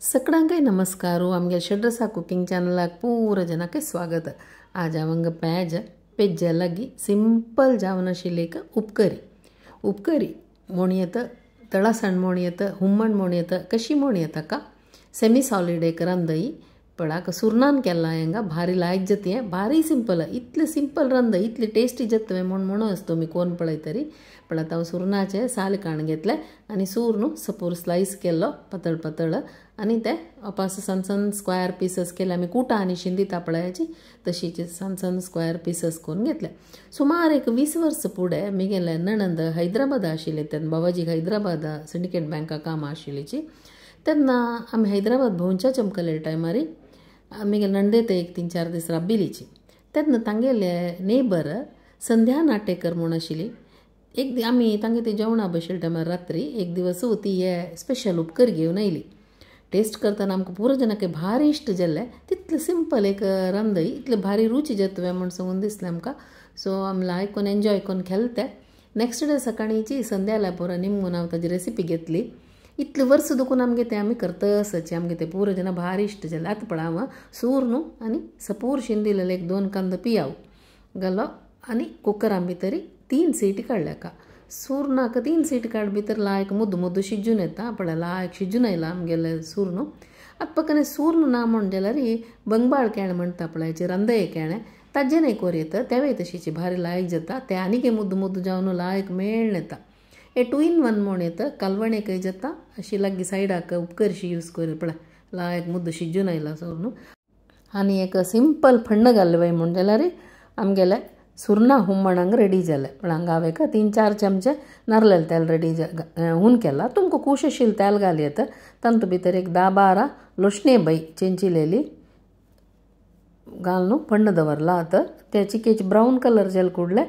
सकडांकय नमस्कार. आमगे षड्रसा कुकिंग चॅनलाक पूरा जनाके स्वागत. आज हांव पेज पेज्या लागी सिंपल जावन आशिल्ली एक उपकरी उपकरी म्हणयेत, तळासण म्हणयेत, हुमण म्हणयेत, कशी म्हणयेत का सेमी सॉलिड एक रांदई पळाक सुरनान केला हांगा भारी लायक जाती. भारी सिंपल, इतले सिंपल रांदय इतली टेस्टी जातले म्हूण म्हणून तुमी कोण पळयतरी. पळत हांव सुरनाचे साल काण घेतले आनी सूर सपूर स्लायस केल्लो पातळ पातळ आनी ते अपास सण सण स्क्वेअर पिसस केले. आमी कुटा आनी शिंदिता पळयाची तशीच सण सण स्क्वेअर पिसस करून घेतले. सुमार एक 20 वर्स फुडें मिगेले नणंद हैदराबाद आशिल्ले तेन्ना बाबाजीक हैदराबाद सिंडिकेट बँका काम आशिल्लीची तेन्ना आमी हैदराबाद भोंवच्या चमकले टायमारी आमी नणदे ते एक 3-4 दीस राबिलीची तेन्ना तांगेले नेबर संध्या नाटेकर म्हूण आशिल्ली. एक आमी तांगे ती जेवणा बशिल्ले टायमार रात्री एक दिवस ती हे स्पेशल उपकर घेवन आयली. टेस्ट करतना आमकां पुरो जनाक भारी इश्ट जाल्ले. तितले सिंपल एक रांदय इतले भारी रुची जातले म्हूण सांगून दिसलें आमकां. सो आमी लायक करून एन्जॉय करून खेळते. नेक्स्ट डे सकाळीची संध्याला पुरो निमगून हांव ताजी रेसिपी घेतली. इतले वर्स दुखून आमगे ते आमी करता आमगे ते पुरो जना भारी इश्ट जालें. आतां पळय हांव सूर न्हू आनी सपूर शिंदिलेले एक 2 कांदो पियाव घालो आनी कुकरान भितर 3 सीटी काडल्या का. सुरनाक 3 सीटी काड भितर लायक मुद्दू मुद्दू शिजून येता. पळय लायक शिजून आयला आमगेले सूर न्हू. आतां पकने सूर ना म्हण जाल्यार बंगबाळ केळें म्हणटा पळय रांदये केळें ताजें न्हय कोर येता तेवूय तशीची भारी लायक जाता. ते आनीक मुद्दू मुद्दू जावन लायक मेळ्ळ येता. हे 2 in 1 म्हूण येता कालवणेकय जाता. अशी लागीं सायडाक उपकरशी यूज करी पळय लायक मुद्दो शिजून आयला सोर न्हू. आनी एक सिंपल फण्ण घालले वय म्हूण जाल्यार आमगेले सुरना हुमण हांगा रेडी जालें. पण हांगा हांवें 3-4 चमचे नारलेले तेल रेडी हून केला. तुमकां खूश आशिल्लें तेल घाल येता. तातूंत भितर एक 10-12 लोशणे बाई चेंचिलेली घालून फण्ण दवरला. आतां ते चिकेचे ब्रावन कलर जाले कुडले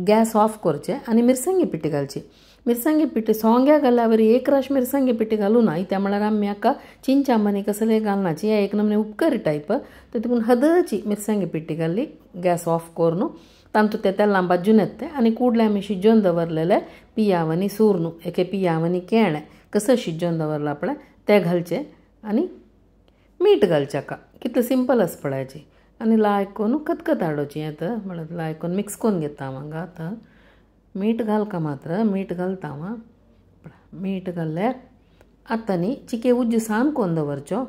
गॅस ऑफ करचे आनी मिरसांगे पिठी घालची. मिरसांगे पिठी सोंग्या घाल्यावर एक राश मिरसांगे पिठी घालू ना. त्या म्हळ्यार आमी हाका चिंचा मनी कसले घालनाची एक नमने उपकरी टायप तर तिकून हदची मिरसांगे पिठी घाली. गॅस ऑफ करून तातूंत ते तेलां भाजून येता आनी कुडले आमी शिजोवन दवरलेले पियाव आनी सूर न्हू एके पियाव आनी केळें कसं शिजोवन दवरलां पळय ते घालचे आनी मीठ घालचें हाका. कितलें सिंपल आसा पळयाची. आनी लायक करून खतखत हाडोवची आतां म्हळ्यार लायक करून मिक्स करून घेता हांव हांगा. आतां मीठ घालका मात्र मीठ घालता हांव. मीठ घाल्ले आतां न्ही चिके उज्जू सान करून दवरच्यो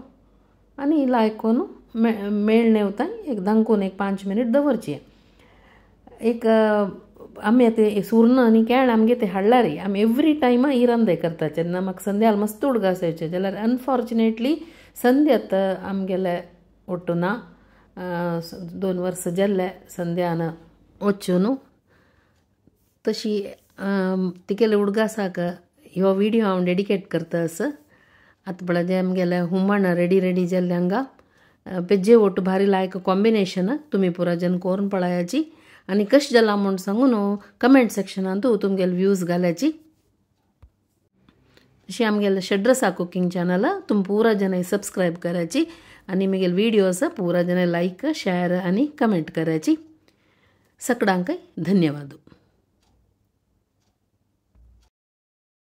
आनी लायक करून मेळणे वता एक धांकून एक 5 मिनीट दवरची. एक आमी आतां सुर्ण आनी केळें आमगे ते हाडल्यार आमी एवरी टायम ही रांदय करता. जेन्ना म्हाका संध्याल मस्त उडगास येवचे जाल्यार अनफॉर्च्युनेटली संध्या आतां आमगेले ओट्टू ना. 2 वर्स जाल्ले संध्यान वच्चू न्हू. तशी तिगेले उडगासाक ह्यो विडियो हांव डेडिकेट करता आसा. आतां पळय जें आमगेलें हुमण रेडी रेडी जाल्लें हांगा पेजे ओट्टू भारी लायक कॉम्बिनेशन. तुमी पुरा जन करून पळयाची आनी कशें जालां म्हूण सांगून कमेंट सेक्शनांत तुमगेले व्यूज घाल्याची. अशी आमगेले षड्रसा कुकिंग चॅनल तुम पुरा जन सबस्क्रायब करायची आनी म्हगेले विडियोज पुरा जन लायक शेअर आनी कमेंट करायची. सकडांकय धन्यवाद.